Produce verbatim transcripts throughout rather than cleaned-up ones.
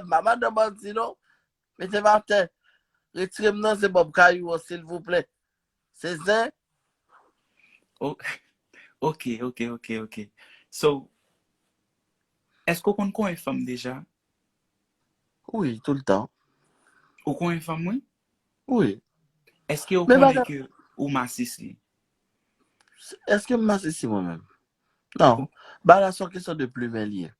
M pa madan bandi non. Mete m atè. Retire m nan zen Bob Kayou an silvouplè. Se zen. O- Ok, ok, ok, ok. So, èske w konn konyen fanm deja? Wi, toultan. Ou konyen fanm, wi? Wi. Èske w Men konnen bagay, ke ou masisi? Èske m masisi mwen menm? Non. Bagay la se yon kesyon de plimen li ye.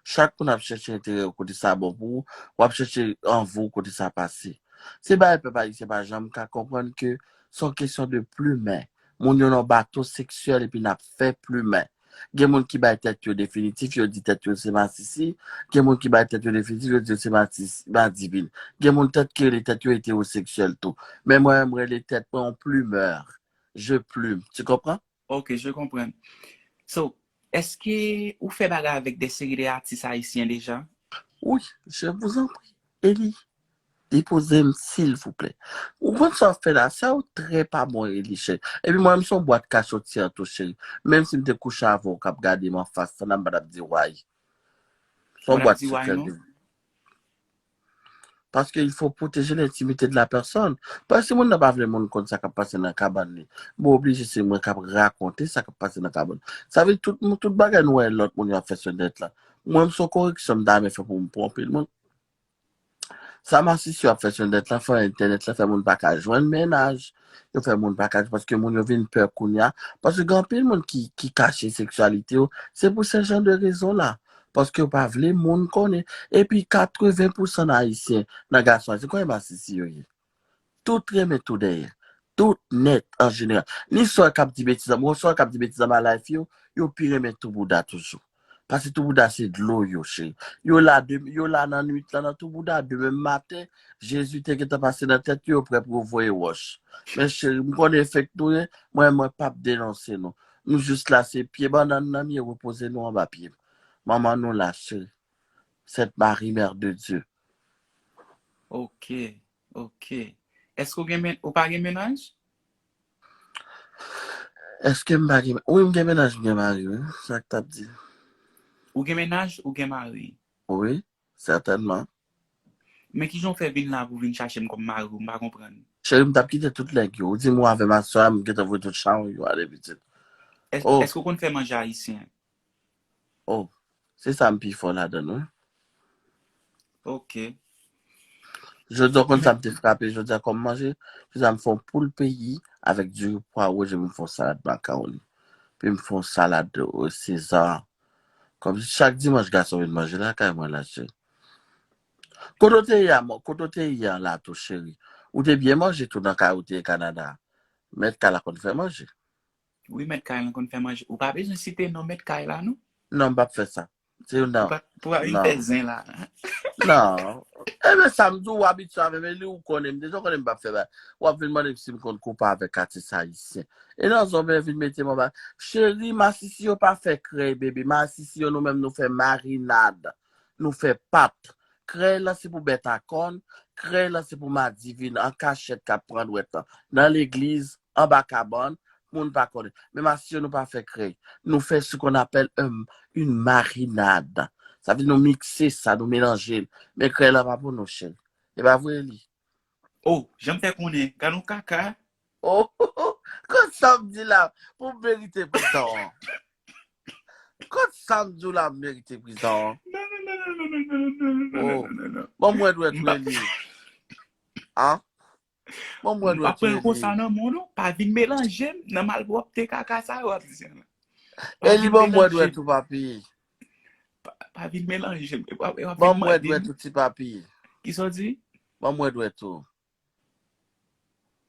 Chak moun ap chèche enterè yo kote sa bon pou ou, w ap chèche anvi w kote sa pase. Se bagay pèp ayisyen pa janm ka konprann ke se yon kesyon de plimen. Moun yo nan bato seksyèl epi n ap fè plimen. Gen moun ki bay tèt yo definitif, yo di tèt yo se masisi. Gen moun ki bay tèt yo definitif, yo di yo se matis- madivin. Gen moun tèt ki rele tèt yo etewoseksyèl tou. Men mwen, mwen rele tèt mwen yon plumeur. Je plume. Tu comprends? Ok, je comprends. So, èske ou fè bagay avèk de seri de atis ayisyen deja? Wi, je vous en prie. Eli, depoze m silvouplè. Ou konn sa w ap fè la, sa yo trè pa bon, Eli cheri. Epi mwen menm se yon bwat kachotyè tou cheri. Menm si m te kouche avè w k ap gade m anfas, sa m pa t ap di w ay. Se yon bwat sekrè. Paske il faut protéger l'intimité de la personne. Paske si moun nan pa vle moun konn sa k ap pase nan kabann li, bon, oblije se mwen k ap rakonte sa k ap pase nan kabann. Sa vle tout, tout bagay nou wè lòt moun yo ap fè sou nèt la. Mwen, m se yon koreksyon m ta renmen fè pou m, pou anpil moun. Sa masisi yo ap fè sou nèt la, fè entènèt la, fè moun pa ka jwenn mennaj. Yo fè moun pa ka, paske moun yo vin pè kounye a. Paske gen anpil moun ki, ki kache seksyalite yo. Se pou se jan de rezon la. Paske yo pa vle moun konnen. Epi katreven pousan nan Ayisyen, nan gason ayisyen, konbyen masisi yo ye? Tout renmen tou dèyè. Tout nèt an jeneral. Ni sè k ap di betiz anba, sè k ap di betiz anba live yo, yo pi renmen tou bouda toujou. Paske tou bouda se dlo yo, cheri. Yo la de, yo la nan nwit la nan tou bouda, demen maten, Jezi te gentan pase nan tèt yo, yo prè pou yo voye wòch. Men cheri, m konnen fake nou ye, mwen, mwen p ap denonse nou. Nou jis la, se pye bannann nan m ye, repoze nou anba pye m. Manman nou la, cheri. Sainte Marie, Mère de Dieu. Ok, ok. Èske ou gen men, ou pa gen mennaj? Èske m pa gen, wi, m gen mennaj, m gen mari, wi. Sa k t ap di. Ou gen mennaj, ou gen mari? Wi, sètènman. Men kijan w fè vin la pou vin chache m kòm mari w, m pa konprann. Cheri, m t ap kite tout nèg yo. Ou di m ou avè m aswè a, m gentan voye tout chawony yo ale pitit. Èske w konn fè manje ayisyen? Oh, se sa m pi fò ladan l, wi. Ok. Jodi a, w konn sa m te frape jodi a kòm manje? Jodi a, m fè yon poul peyi avèk diri pwa wouj epi m fè yon salad makawoni. Epi m fè yon salad seza. Kòmsi chak dimanch gason vin manje lakay mwen la, cheri. Kote w te ye a, kote w te ye a la tou, cheri? Ou te byen manje tou nan kay ou te ye Kanada. Mèt kay la konn fè manje. Wi, mèt kay lan konn fè manje. Ou pa bezwen site non mèt kay la, non? Non, m p ap fè sa. Se youn nan. Pou pa vin fè zen la. Non. Ebyen, sa m di w, w abitye avè m, Eli, ou konnen m deja, ou konnen m p ap fè bagay. W ap vin mande m si m konn koupe avèk atis ayisyen. E nan zòn mwen vin mete m anba. Cheri, masisi yo pa fè krèy, bebe. Masisi yo, nou menm, nou fè marinad. Nou fè pat. Krèy lan se pou bèt a kòn, krèy lan se pou madivin an kachèt k ap pran dwèt lan. Nan legliz, anba kabann, moun pa konnen. Men masisi yo, nou pa fè krèy. Nou fè ce qu'on appelle un, une marinade. Sa vle di nou mikse sa, nou melanje l. Men krèy lan pa pou nou, cheri. E pa vre, Eli? Oh, jan m fè konnen, gad yon kaka. Oh, kot sa m di la pou m merite prizon an? Kot sa m di w la m merite prizon an? Non, non, non, non, non, non, non, non, non, non, non, non, non. Ban m wè dwèt ou, Eli. An? Ban m wè dwèt ou, Eli. M pa pran konsa nan men w, non. Pa vin melanje m nan malpwòpte kaka sa yo ap di an. Pa Eli, ban m wè dwèt ou, papi. Pa, pa vin melanje m. Ban m wè dwèt ou, ti papi. Kisa w di? Ban m wè dwèt ou.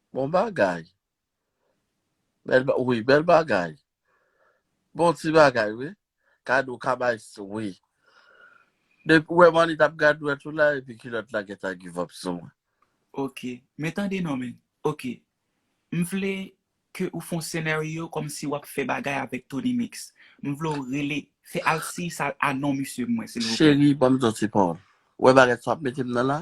Bon bagay. Bèl ba, wi, bèl bagay. Bon ti bagay, wi. Kado, kabay, wi. Depi, ou wè, Manny t ap gad dwèt ou la, epi kilòt la gentan give up sou mwen. Ok. Men tande non, men. Ok. M vle ke ou fè yon senaryo kòmsi w ap fè bagay avèk Tony Mix. M vle w rele, fè al si sa a non misye pou mwen, silvouplè. Cheri, ban m di w ti pawòl. Ou wè bagay sa w ap mete m nan la?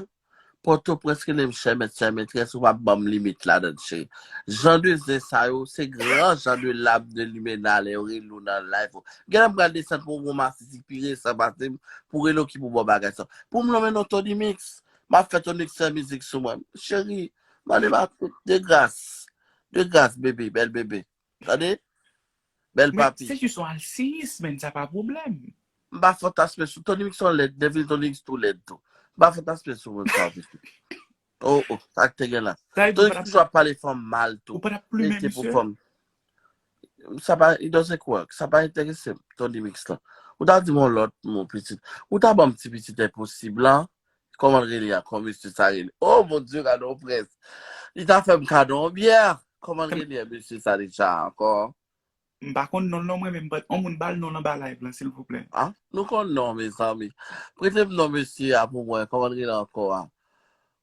Pòtoprens rele m chè mèt, chè metrès, ou pa ban m limit ladan l, cheri. Jan de zen sa yo, se gran jan de lab de limena lè yo rele w nan live ou. Gen lè m pral desann pou w gon masisi ki pi resan pase m, pou rele w ki pou ba w bagay sa. Pou m nonmen non Tony Mix, m ap fè Tony Mix fè mizik sou mwen. Cheri, mande m a tout, de gras. De gras, bebe, bèl bebe. Tande? Bèl papi. Men se jis yon alsiyis, men sa pa pwoblèm. M pa fantasme sou Tony Mix, yon lèd, Devil Tony Mix tou lèd tou. M pa fantasme sou moun sa, pitit. Oh, oh, sa k te gen la. Tony Mix toujou ap pale fanm mal tou. Ou pa t ap plimen misye? Sa pa, it doesn't work. Sa pa enterese m, Tony Mix lan. Ou ta di m yon lòt mo, pitit. Ou ta ban m ti pitit enposib lan. Kòman l rele ankò, mesye sa rele? Oh, mon Dieu, gade yon prens. Li ta fè m kado yon byè. Kòman l rele, mesye sa deja ankò? M pa konn non l non mwen menm, but on moun ba l non l anba live lan, silvouplè. Ah, nou konn non, mezanmi. Prete m non mesye a pou mwen, kòman l rele ankò a?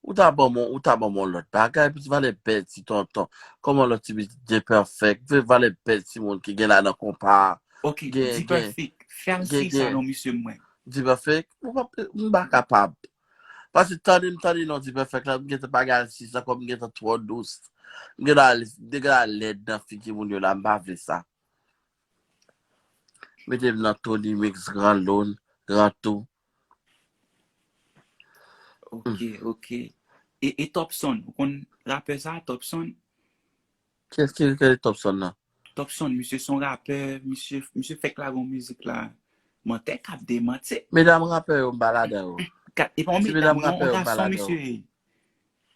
Ou ta ban m, ou ta ban m yon lòt bagay, pitit, valè bèl ti tonton. Kòman lòt ti pitit, Dperfect, valè bèl ti moun ki gen la nan konpa. Ok, Dperfect, fè alsiyis sa non misye mwen. Dperfect, m pa kapab. Paske tande m tande non Dperfect la, m gentan pa gen alsiyis ankò, m gentan twò dous. M gentan, m gentan lèd nan figi moun yo la, m pa vle sa. Mete m nan Tony Mix, Gran Lone, Gran Tou. Ok, ok. E, e Topson, ou konn rapè sa, Topson? Kiyès ki rele Topson nan? Topson, misye se yon rapè, misye, misye fèk lage yon mizik la. Mantè k ap demanti. Medam rapè yo, m pa ladan yo. Ka-, e pa yon medam, yon gason, misye.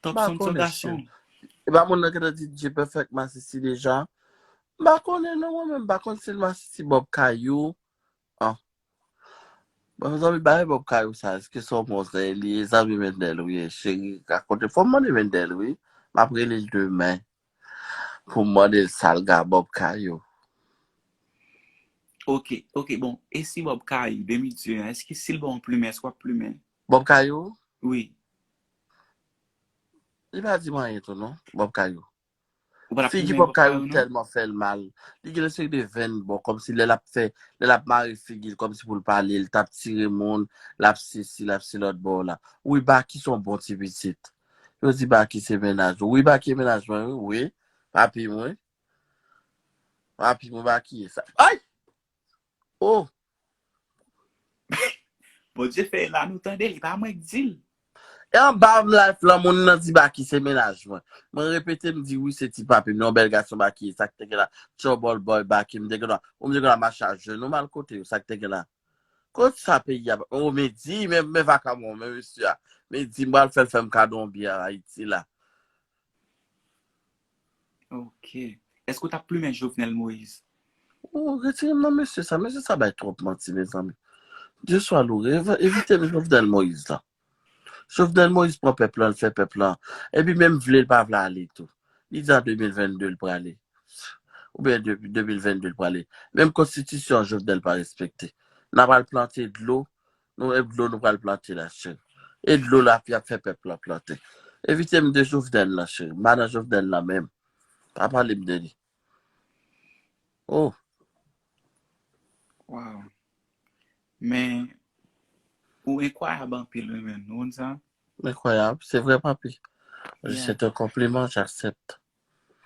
Topson se yon gason. E pa moun nan ki te di Dperfect masisi deja? M pa konnen non, mwen menm, m pa konn si l masisi Bob Kayou. Ah. Bon, zanmi, bagay Bob Kayou sa, èske se yon bon zen li ye? Zanmi Mendel, wi, cheri, rakonte. Fò m mande Mendel, wi. M ap rele l demen. Pou m mande l sa l ga Bob Kayou. Ok, ok, bon. E si Bob Kayou, demi dye, èske si l ba w yon plimen, èske w ap plimen? Bob Kayou? Wi. Li pa di m anyen tou, non, Bob Kayou. Ou pa t ap plimen Bob Kayou non? Figi Bob Kayou tèlman fè l mal. Li gen yon seri de venn bò, kòmsi lè l ap fè, lè l ap mare figi l, kòmsi pou l pale, l t ap tire moun, l ap sesi, l ap se lòt bò la. Wi, Baky se yon bon ti pitit. Yo di Baky se mennaj ou. Wi, Baky se mennaj mwen, wi, wi. Papi m, wi. Papi m, Baky ye sa. Ay! Oh! Bondye fè e la nou tande, e pa mwen k di l. E anba m live lan, moun nan di Baky se mennaj mwen. Mwen repete, m di wi, se ti papi m, yon bèl gason Baky ye, sa k te gen la. Tchòbòl bòy Baky, m te gen la, ou m te gen la mache a jenou, m al kote yo, sa k te gen la. Kot sa peyi a, oh, Medi, men, men vakabon, men mesye a. Medi, m pral fè l fè m kado yon byè Ayiti la. Ok. Èske w t ap plimen Jovenel Moïse? Oh, retire m nan mesye sa. Mesye sa bay twòp manti, mezanmi. Dye swa loure, evite m Jovenel Moïse la. Jovenel Moïse pran pèp lan, l fè pèp lan. Epi menm vle, l pa vle ale tou. Li di an de mil venn de l prale. Oubyen de, de mil venn de l prale. Menm konstitisyon an Jovenel pa respekte. N a pral plante dlo, nou, e dlo nou pral plante la, cheri. E dlo la, y ap fè pèp lan plante. Evite m de Jovenel la, cheri. M pa nan Jovenel la menm. Pa pale m de li. Oh. Wow. Men, ou enkwayab anpil, wi, men. Ou konn sa? Enkwayab, se vre, papi. Yeah. C'est un compliment, j'accepte.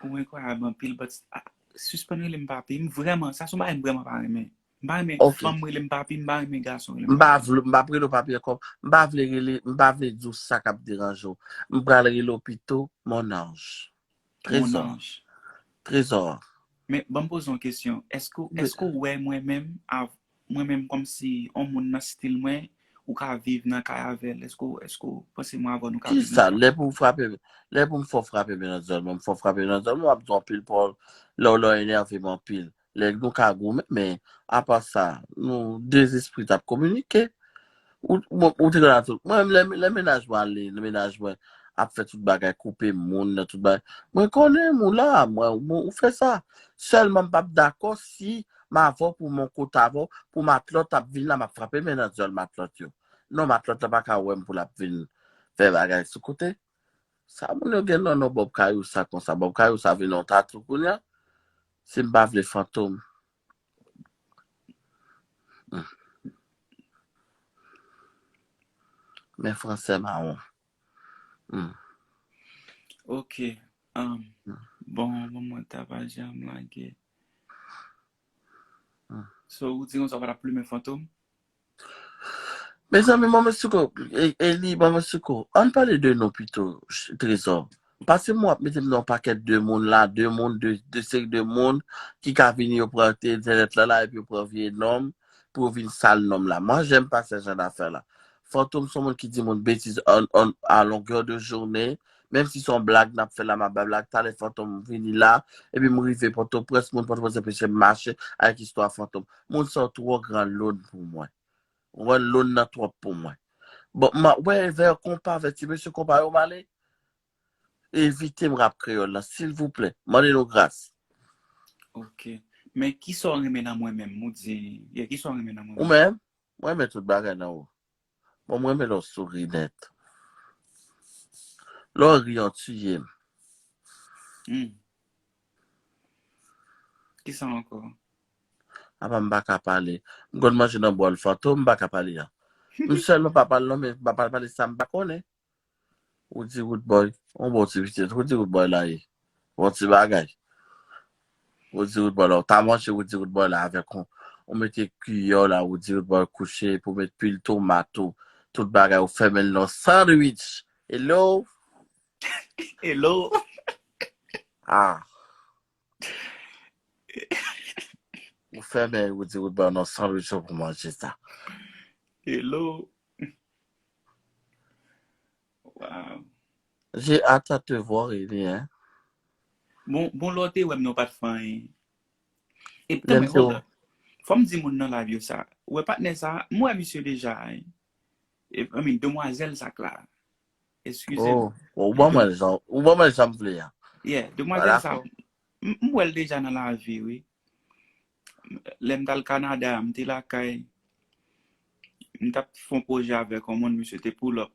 Ou enkwayab anpil, but, ah, sispann rele m papi. M vrèman, sa se yon bagay m vrèman pa renmen. M pa renmen fanm rele m papi, m pa renmen gason rele m papi. M pa vle, m pa vle rele w papi ankò. M pa vle rele, m pa vle di w sa k ap deranje w. M pral rele w pito, mon ange. Trezò. Mon ange. Trezò. Men, ban m poze yon kesyon. Èske, èske w wè mwen menm, av-, mwen menm kòmsi yon moun nan stil mwen, ou ka viv nan kay avè l? Èske, èske w panse mwen avè w nou ka viv nan kay? Kisa? Lè pou m frape, lè pou m fè w frape men nan zòn mwen, m fè w frape men nan zòn mwen, w ap di anpil pawòl, lè w, lè w enève m anpil. Lè nou ka goumen, men apa sa, nou de zespri t ap kominike. Ou, ou, ou te konn ap tout. Mwen menm, lè, lè mennaj mwen ale, lè mennaj mwen ap fè tout bagay, koupe moun nan tout bagay. Mwen konnen m ou la, mwen, mwen, ou fè sa. Sèlman m p ap dakò si m avè w pou m yon kote avè w, pou matlòt ap vin la, m ap frape men nan dyòl matlòt yo. Non, matlòt la pa ka wè m pou l ap vin fè bagay sou kote. Sa moun yo gen nan non Bob Kayou sa konsa. Bob Kayou sa vin yon tatou kounye a. Si m pa vle fantom. Hmm. Men fransè mawon. Hmm. Ok. Um, bon, bon, mwen ta pa janm lage. Hmm. So, ou di konsa w pa t ap plimen Fantom? Mezanmi, manman Siko, e, e li, manman Siko, ann pale de nou pito, Trezò. Pase mwen ap mete m nan yon pakèt de moun la, de moun, de, de seri de moun ki ka vini yo pran te entènèt la la epi yo pran vye non m pou yo vin sal non m la. Moi, j'aime pas ce genre d'affaire là. Fantom se yon moun ki di moun betiz an, an, à longueur de journée. Menm si se yon blag n ap fè la, m ap bay blag, talè Fantom vini la, epi m rive Pòtoprens, moun Pòtoprens anpeche m mache avèk istwa Fantom. Moun sa yo twò gran lòn pou mwen. Ou wè lòn nan twòp pou mwen. Bon, m a, wè, vè konpa, vè ti mesye konpa yo m ale. Evite m rap kreyòl la, silvouplè. Mande nou gras. Ok. Men kisa w renmen nan mwen menm? Ou di, yeah, kisa w renmen nan mwen Ou menm? Menm, mwen renmen tout bagay nan ou. Bon, mwen renmen lè w souri nèt. Lè w ri, w tiye m. Hmm. Kisa ankò? Apa m pa ka pale. M konn manje nan bòl Fantom, m pa ka pale a. M sèlman pa pale non, men m pa pale, pale sa m pa konnen. Ou di Root Boy, on bon ti pitit. Ou di Root Boy la ye. Bon ti bagay. Ou di Root Boy la, ou ta manje ou di Root Boy la avèk on, ou mete kiyè w la, ou di Root Boy kouche, pou met pil tomat ou, tout bagay, ou fèmen l nan sandwich. Hello? Hello? Ah. Ou fèmen ou di Root Boy nan sandwich ou pou manje sa. Hello? Wow. J'ai hâte à te voir, Eli, hein. Bon, bon, lè w te wè m nan w pa t fè anyen. E Lè m tanmen, te hold up. Fò m di moun nan live yo sa. Ou wè patnè sa, m wè misye deja, hein. E, I mean, demwazèl sa k la. Eskize m. Oh, ou ban mwen jan, ou ban mwen jan m vle a. Yeah, demwazèl sa, m, m wè l deja nan lavi, wi. Lè m t al Kanada, m te lakay, m t ap fè yon pwojè avèk yon moun, misye te pull up.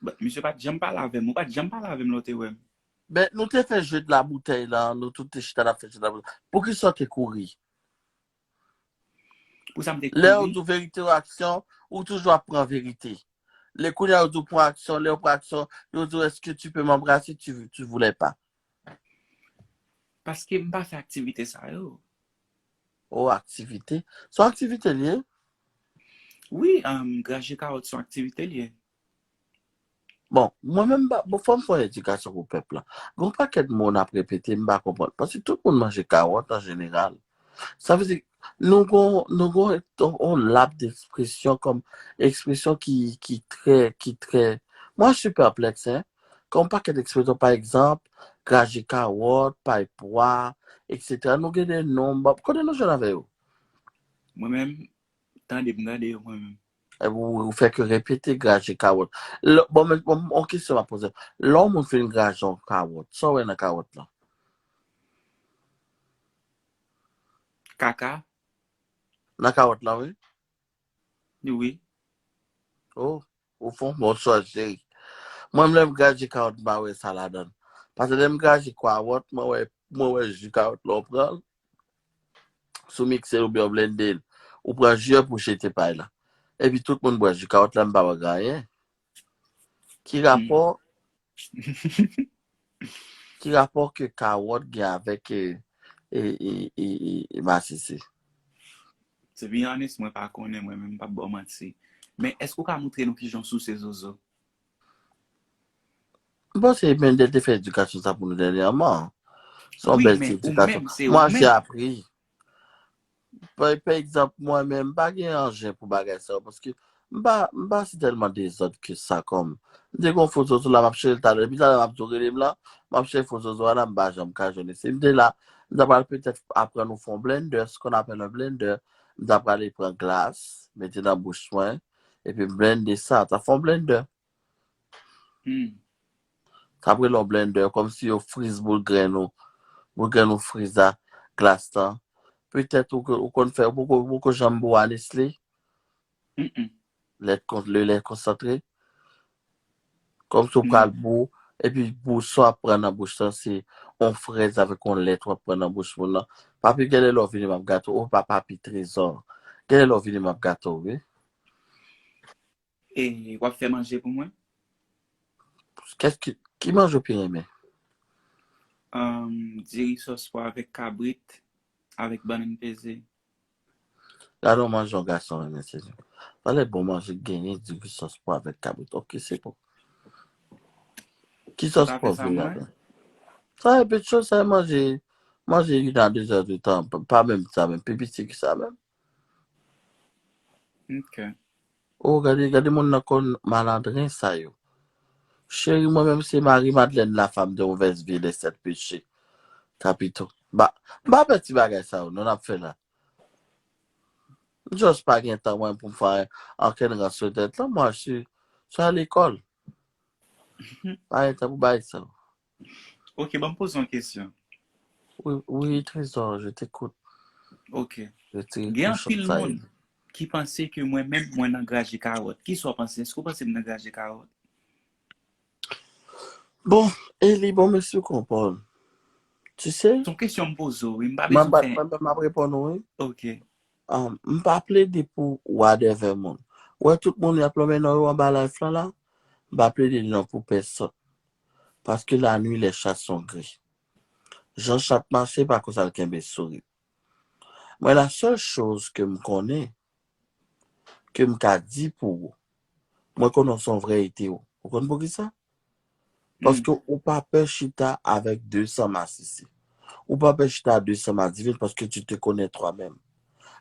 But misye pa t janm pale avè m, ou pa t janm pale avè m lè w te wè m. Men nou te fè jeu de la bouteille la, nou tout te chita n ap fè jeu de la bouteille. Poukisa w te kouri? Pou sa m te Lè yo kouri. Di w verite ou aksyon, ou toujou ap pran verite. Lè kounye a yo di w pran aksyon, lè yo pran aksyon, yo di w est-ce que tu peux m'embrasser, tu, tu voulais pas. Paske m pa fè aktivite sa yo. Oh, aktivite. Se yon aktivite l ye? Wi, um, graje kawòt se yon aktivite l ye. Bon, mwen menm, ba- bon, fò m fè yon edikasyon pou pèp la. Gon pakèt mo n ap repete, m pa konprann. Paske tout moun manje kawòt an jeneral. Sa vle di, nou gon, nou gon yon lab d'expression kòm ekspresyon ki, ki trè, ki trè, mwen, je suis perplexe, hein. Gon pakèt ekspresyon, pa egzanp, graje kawòt, pay pwa, et cetera. Nou gen de non, bon, kote nou jwenn avè yo? Mwen menm, tande m tande yo mwen menm. Epi ou, ou fè ke repete graje kawòt. Lè, bon, men, bon, yon kesyon m ap poze. Lè yon moun fin graje yon kawòt, sa w wè nan kawòt lan? Kaka? Nan kawòt lan, wi. Wi. Oh, ou fè yon bon chwa, cheri. Mwen, lè m graje kawòt, m pa wè sa ladan l. Paske lè m graje kawòt, mwen wè, mwen wè ji kawòt la, ou pran l, sou mikse l oubyen ou blende l. Ou pran ji a pou jete pay la. Epi tout moun bwè ji kawòt la, m pa wè gen anyen. Ki rapò, ki rapò ke kawòt gen avèk e, e, e, e, e, e masisi? To be honest, mwen pa konnen, mwen menm, m p ap ba w manti. Men èske w ka montre nou kijan w souse zozo? M panse Mendel te fè edikasyon sa pou nou dènyèman. Se yon Wi, bèl men ti ou edikasyon. menm, se ou Moi, j'ai menm. Appris. Pa, pa egzanp, mwen menm, m pa gen anjen pou bagay sa yo, paske m pa, m pa si tèlman dezòd ke sa kòm. M te gon foto sou la, m ap chèche l talè, epi talè m ap tou rele m la, m ap chèche foto sou la, m pa janm ka jwenn li. Si m te la, m ta pral petèt aprann ou fè yon blender, ce qu'on appelle un blender. M ta pral pran glas, mete nan bouch mwen, epi m blende sa, ta fè yon blender. Hmm. Sa ap rele yon blender, kòmsi yo friz boul grenn ou. Boul grenn ou friz a glas lan. Petèt ou, ou konn fè, ou poko, ou poko janm bwè Nestlé. Mm-mm. Lèt kon, le lèt konsantre. Kòmsi ou pral bwè, epi bwè sa w ap pran nan bouch lan, se yon frèz avèk yon lèt w ap pran nan bouch moun nan. Papi, genlè lè w vini, m ap gate w. O, pa papi, Trezò. Genlè lè w vini, m ap gate w, wi. E w ap fè manje pou mwen? Èske, ki manje w pi renmen? Um, diri sòs pwa avèk kabrit, avèk bannann peze. Gade yon manje yon gason renmen, se sa. Valè bon manje genyen diri sòs pwa avèk kabrit. Ok, se bon. Ki sòs pwa vle ladan? Sa e pèt cho, sa e manje, manje youn a de zè de tan, pa menm sa menm, pi piti ki sa menm. Ok. Oh, gade, gade moun nan konn malandren sa yo. Cheri, mwen menm se Marie Madeleine, la femme de mauvaise vie, les sept péchés capitaux. Ba, m pa pè ti bagay sa yo, non, n ap fè la. M just pa gen tan mwen pou m fè ankenn rans sou tèt lan, mwen se, se a lekòl. Pa gen tan pou bagay sa yo. Ok, ban m poze yon kesyon. Oui, oui, Trésor, je t'écoute. Ok. Gen anpil moun ki panse ke mwen menm, mwen nan graje kawòt. Kisa w panse? Èske w panse m nan graje kawòt? Bon, Eli, bon, mèsi konprann. Tu sais? Se yon kesyon m poze w, wi. M pa bezwen fè. Mwen, mwen, mwen, m ap reponn ou, wi. Ok. Um, m pa plede pou whatever moun. Ou wè tout moun y ap lonmen non yo anba live lan la, m pa plede non pou pèsonn. Paske la nuit les chats sont gris. Jan chat mache, pa konsa l kenbe souri. Mwen, la sèl choz ke m konnen, ke m ka di pou ou, mwen konnen w se yon vrè ete ou. Ou konn poukisa? Paske ou pa pè chita avèk de san masisi. Ou pa pè chita a de san madivin paske tu te connais toi-même.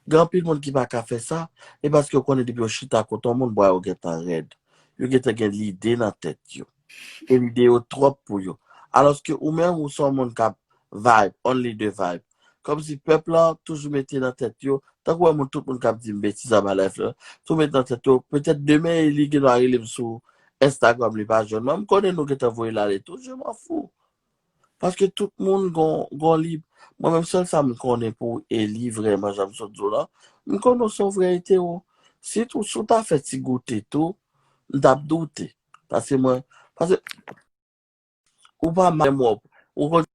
Gen anpil moun ki pa ka fè sa, e paske yo konnen depi yo chita kote yon moun, bra yo gentan rèd. Yo gentan gen lide nan tèt yo. E lide yo twòp pou yo. Alòske ou menm, ou se yon moun k ap vibe, only the vibe. Kòmsi pèp lan toujou mete nan tèt yo, tankou wè moun, tout moun k ap di m betiz anba live lan, toujou mete nan tèt yo, petèt demen Eli gendwa rele m sou Instagram, li pa jwenn mwen. M konnen nou gentan voye l ale tou, je m'en fous. Paske tout moun gon, gon lib. Mwen menm, sèl sa m konnen pou Eli, vrèman, jan m sot di w lan, m konnen w se yon vrè ete ou. Si tou, si w ta fè ti goute tou, m t ap doute. Paske mwen, paske ou pa mal, mwen, ou konn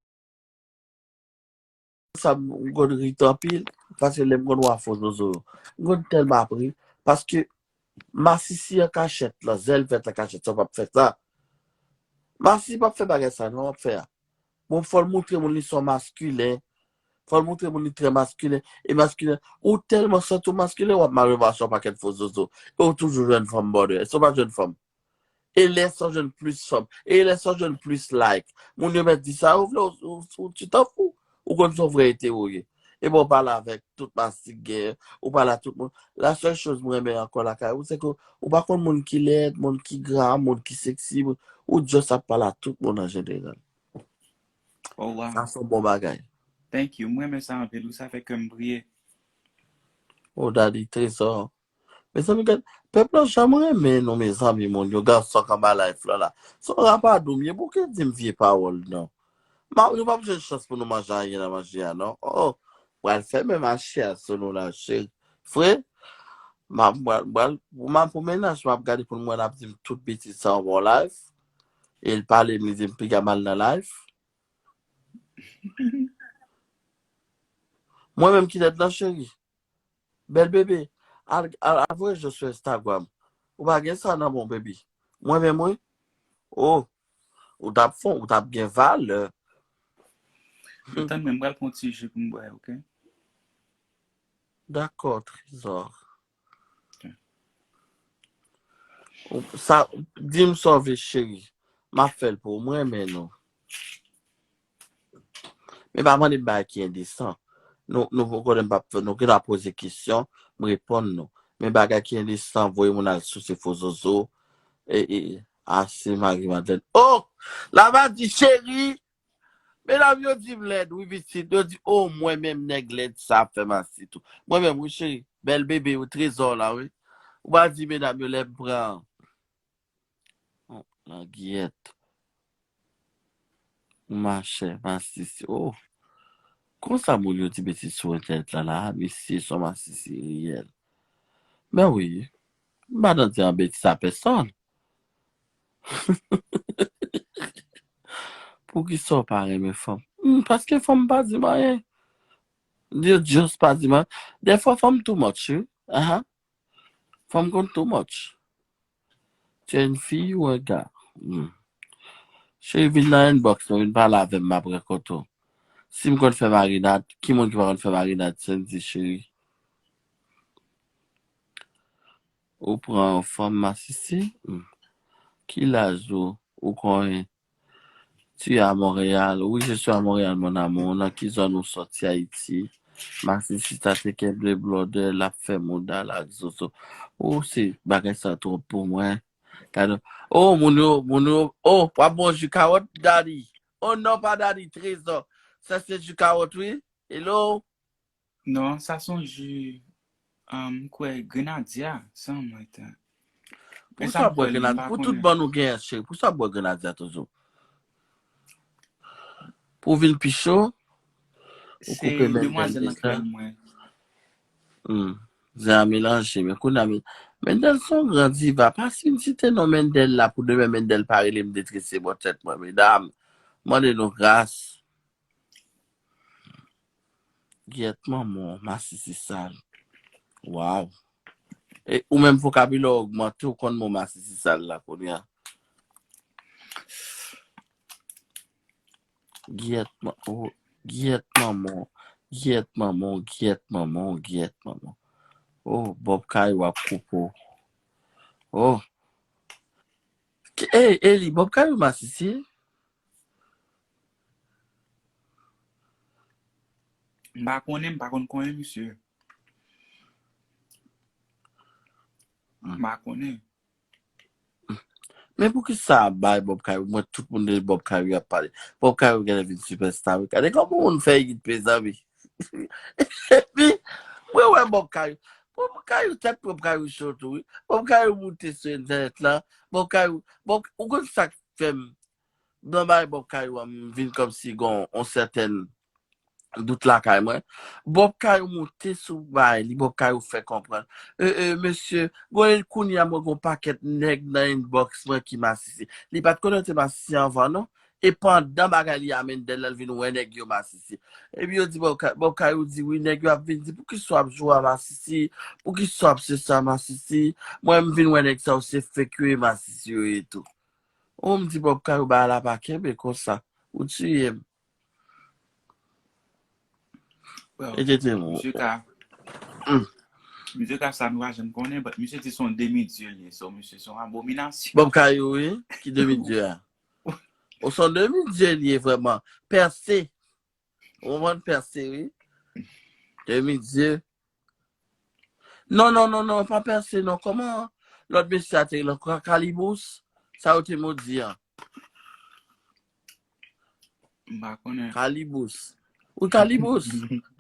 sa, m konn ri anpil, paske lè m konn wè fo zozo yo, m konn tèlman ap ri, paske masisi an kachèt la, zèl vèt an kachèt, sa w p ap fè sa. Masisi p ap fè bagay sa, non, w ap fè a. Bon, fò l montre moun li se yon maskilen, fò l montre moun li trè maskilen, e maskilen, ou tèlman santi w maskilen, w ap mal revansye yon pakèt fo zozo, e w toujou jwenn fanm bòdè, èske w pa jwenn fanm? E lè sa w jwenn plis fanm. E lè sa w jwenn plis like. Moun yo mèt di sa yo vle, ou, ou, ou, tu t'en fous. Ou konn se yon vrè ete ou ye. E bon, ou pale avèk tout masisi k genyen, ou pale a tout moun. La sèl choz mwen renmen ankò lakay ou, se ke ou pa konn moun ki lèd, moun ki gra, moun ki seksi, ou just ap pale a tout moun an jeneral. Oh, wow. Sa se yon bon bagay. Thank you. Mwen renmen sa anpil. Ou sa fè kè m briye. Oh, daddy, trezò. Mezanmi, gad, pèp lan janm renmen nou, mezanmi, moun yo, gason k anba live lan la. Se yon rapadou m ye, pou ki di m vye pawòl, non. Ma, nou p ap jwenn chans pou nou manje anyen nan manje a, non. Oh, pral fèmen mache a sou nou la, cheri. Fre, m ap, m pral, m pral, pou m ap, pou mennaj, m ap gade pou m wè l ap di m tout betiz sa anba live. E l pale m, li di m piga mal nan live. Mwen menm ki lèd lan, cheri. Bèl bebe, al, al, al voye je sou Instagram. Ou pa gen sa nan men w, baby. Mwen menm, wi. Oh, ou t ap fon, ou t ap gen valè. Tann mwen, m pral pran ti ji pou m bwè, ok? Dakò, trezò. Sa, di m sa w vle, cheri. M ap fè l pou ou. Mwen renmen nou. Men pa mande m bagay ki endesan. Nou, nou, ou konnen m p ap fè, nou gentan poze kesyon, m reponn nou. Men bagay ki endesan, voye moun al souse fo zozo. E, e, ase Marie Madeleine. Oh! Lava di cheri! Medam yo di m lèd, wi, pitit. Yo di, oh, mwen menm nèg lèd sa ap fè m ase tou. Mwen menm, wi, cheri. Bèl bebe, wi, trezò la, wi. Ou pa di medam yo lè m pran. Oh, langyèt. Machè, masisi. Oh. Konsa moun yo di betiz sou entènèt la, la, mesye, se yon masisi reyèl. Ben wi. M pa nan di an betiz a pèsonn. Poukisa w pa renmen fanm? Hmm, paske fanm pa di m anyen. Yo just pa di m anyen. Dèfwa fanm too much, wi. Aha. Fanm konn too much. Tu es une fille ou un gars? Hmm. Cheri, vin nan inbox mwen, vin pale avè m, m ap rakonte w. Si m konn fè marinad, ki moun ki pa konn fè marinad, Sandy, cheri? Ou pran yon fanm masisi? Hmm. Ki laj ou? Ou konyen? Tu es à Montréal? Oui, je suis à Montréal, mon amour. Nan ki zòn ou sòti Ayiti? Masisi sa te kenbe blòdè, l ap fè mouda l ak zozo. Oh, se bagay sa twòp pou mwen. Gade. Oh, moun yo, moun yo. Oh, w ap bwè ji kawòt, Daddy? Oh non, pa Daddy, Trezò. Sa se ji kawòt, wi. Hello? Non, sa se yon ji, um, m kwè grenadya, sanm mwen ta. Men sa Poukisa w ap bwè grenadya? Pou tout bann ou genyen, cheri, poukisa w ap bwè grenadya toujou? Pou w vin pi cho, ou koupe Mendel deja. Hmm. Zen an melanje, men kounye a, men, Mendel se yon gran diva. Pa fin site non Mendel la pou demen Mendel pa rele m detrese bò tèt mwen, medam. Mande nou gras. Gyèt manman w, masisi sal. Waw. E ou menm vokabilè w ogmante, ou konn mo masisi sal la kounye a. Gyèt man, oh, gyèt manman w, gyèt manman w, gyèt manman w, gyèt manman w. Oh, Bob Kayou ap koupe w. Oh. Ki- Ey, Eli, Bob Kayou masisi? M pa konnen, m pa konn konnen misye. M pa konnen. Men poukisa bay Bob Kayou? Mwen, tout moun de Bob Kayou ap pale. Bob Kayou genlè vin sipèsta, wi. Gade kòman moun fè egit pezan, wi. Epi, mwen wè Bob Kayou. Bob Kayou, tèt Bob Kayou cho tou, wi. Bob Kayou moute sou entènèt la. Bob Kayou, Bob, ou konn sa k fè m? Nan bay Bob Kayou an, m vin kòmsi gon on sètèn dout lakay mwen. Bob Kayou moute sou bay li, Bob Kayou fè konprann. E, e, mesye, gade kounye a mwen gon pakèt nèg nan inbox mwen ki masisi. Li pa t konnen te masisi anvan non. E pandan bagay li a Mendel la, l vin wè nèg yo masisi. Epi yo di Bob Kay- Bob Kayou di wi, nèg yo ap vin di poukisa w ap jwe a masisi, poukisa w ap se sa masisi. Mwen m vin wè nèg sa yo se fake yo e masisi yo ye tou. Oh, m di Bob Kayou bagay la pa kenbe konsa. Ou tiye m. E te te mou. Misye ka, misye ka sa nou pa janm konnen, but misye di se yon demi dye li ye, so misye se yon abominasyon. Bob Kayou, wi, ki demi dye a? Ou se yon demi dye li ye vrèman. Pèse. Ou konprann, pèse, wi. Demi dye. Non, non, non, non, pa pèse, non. Kòman lòt mesye a te rele ankò? Kalibous? Sa yo te modi an. M pa konnen. Kalibous. Ou Kalibous?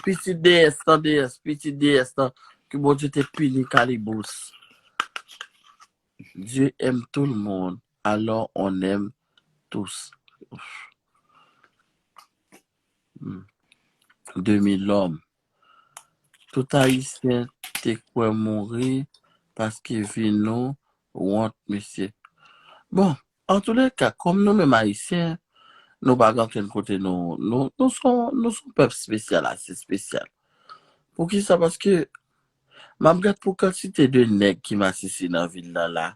Pitit deyès lan, deyès, pitit deyès lan. Ke Bondye te pini Kalibous. Dieu aime tout le monde, alors on aime tous. Hmm. Demi lòm. Tout Ayisyen te kwè mouri paske vi nou wont, mesye. Bon, antouleka, kòm nou menm Ayisyen, nou pa gen okenn kote nou, nou, nou se yon, nou se yon pèp espesyal, ase espesyal. Poukisa? Paske m ap gad pou kantite de nèg ki masisi nan vil lan la,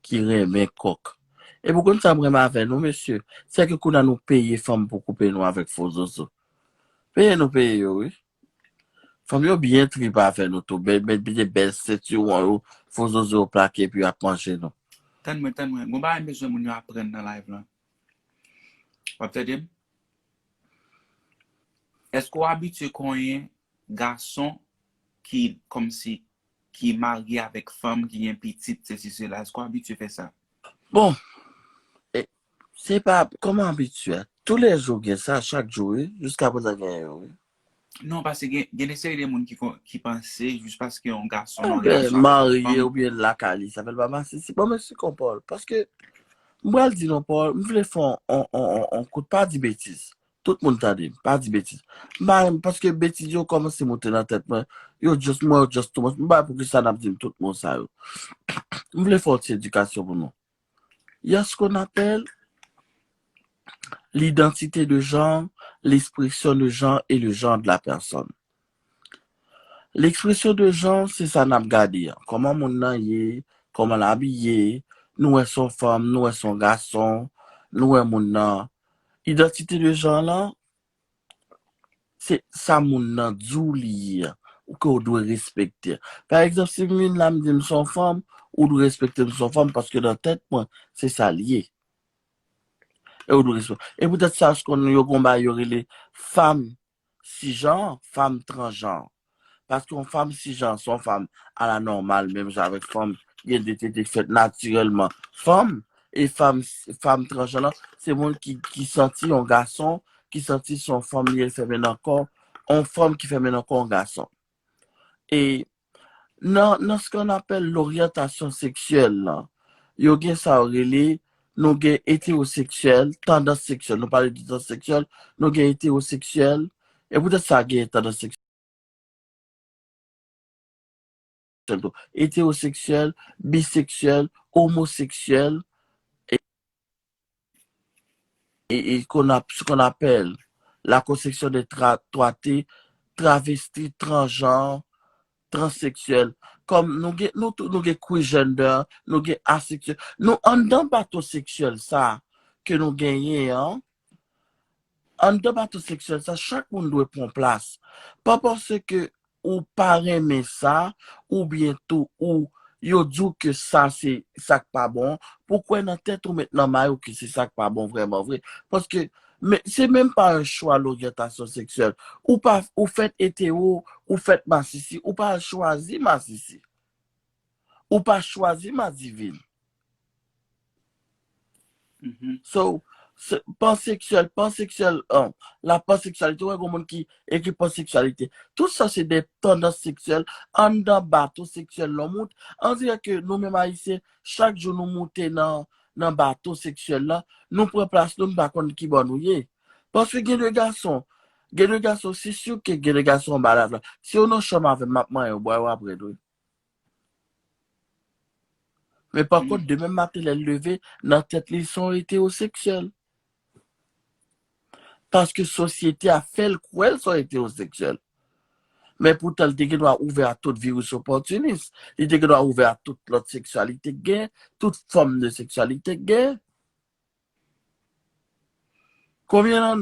ki renmen kòk. Epi w konn sa m renmen avè nou, mesye? Se ke kounye a nou peye fanm pou koupe nou avèk fo zozo. Peye nou peye yo, wi. Fanm yo byen trip avè nou tou. Bèl, bèl, bèl, bèl sentiwon yo, fo zozo yo plake epi y ap manje nou. Tann mwen, tann mwen. Gon bagay m bezwen moun yo aprann nan live lan. W ap tande m? Èske w abitye konyen gason ki kòmsi ki marye avèk fanm, ki gen pitit, sesi sela? Èske w abitye fè sa? Bon, e, se pa, kòman abitye? Toulejou gen sa, chak jou, wi. Jiskaprezan gen yo, wi. Non, paske gen, gen de seri de moun ki, ki panse, jis paske yon gason marye avèk yon fanm, marye oubyen lakay li, sa fè l pa masisi. Bon, men se konpòl. Paske, m pral di non, Paul, m vle fè on, on, on, on, on kout, pa di betiz. Tout moun tande m, pa di betiz. M pa renmen, paske betiz yo kòmanse monte nan tèt mwen. Yo just, mwen, yo just too much. M pa wè poukisa n ap di m tout mo sa yo. M vle fè yon ti edikasyon pou nou. Il y a ce qu'on appelle l'identité de genre, l'expression de genre et le genre de la personne. L'expression de genre, se sa n ap gade an. Kòman moun nan ye, kòman l abiye, nou wè se yon fanm, nou wè se yon gason, Nou wè moun nan. Idantite de jan lan, se sa moun nan di w li ye an, ou ke w dwe respekte. Pa egzanp, si m vin la, m di m se yon fanm, ou dwe respekte m se yon fanm, paske nan tèt mwen, se sa l ye. E ou dwe respekte. E poutèt sa, se konn yo gon bagay yo rele fanm sijan, fanm transjan. Paske yon fanm sijan, se yon fanm alanòmal, menm jan avèk fanm gen de tete k fèt natirèlman fanm, e fanm, fanm transjan lan, se moun ki, ki santi yon gason, ki santi se yon fanm li ye, l fèmen nan kò, yon fanm ki fèmen nan kò yon gason. E nan, nan ce qu'on appelle l'orientation sexuelle lan, yo gen sa yo rele, nou gen etewoseksyèl, tandans seksyèl, nou pale de tandans seksyèl, nou gen etewoseksyèl, e poutèt sa gen tandans seksyèl tou. Etewoseksyèl, biseksyèl, omoseksyèl, e, e, e qu'on a, ce qu'on appelle la conception des tra-, trois T, travesti, transjan, transeksyèl. Kòm nou gen, nou tou, nou gen queer gender, nou gen aseksyèl. Nou anndan bato seksyèl sa ke nou genyen an, anndan bato seksyèl sa, chak moun dwe pran plas. Pa paske ou pa renmen sa, oubyen tou ou yo di w ke sa se sa k pa bon, pou kwè nan tèt ou met nan may ou ke se sa k pa bon vrèman vre. Paske men, se menm pa yon chwa loryantasyon seksyèl. Ou pa, ou fèt etewo, ou fèt masisi, ou pa al chwazi masisi. Ou pa chwazi madivin. So, se, panseksyèl, panseksyèl, an, la panseksyalite, wè, gon moun ki ekri panseksyalite. Tout sa se de tandans seksyèl, anndan bato seksyèl lòm moute. On dirè ke nou menm Ayisyen, chak jou nou moute nan, nan bato seksyèl la, nou pran plas nou, nou pa konn ki bò nou ye. Paske gen de gason, gen de gason, se si ke gen de gason anba la, si yo nan chanm avè m, m ap manyen yo, bwa yo apre tou. Men pa kont, demen maten lè l leve, nan tèt li, se yon etewoseksyèl. Paske sosyete a fè l kwè l se yon etewoseksyèl. Men poutan, li te gen dwa ouvè a tout viris opòtinis. Li te gen dwa ouvè a tout lòt seksyalite k gen, tout fòm de seksyalite k gen. Konbyen nan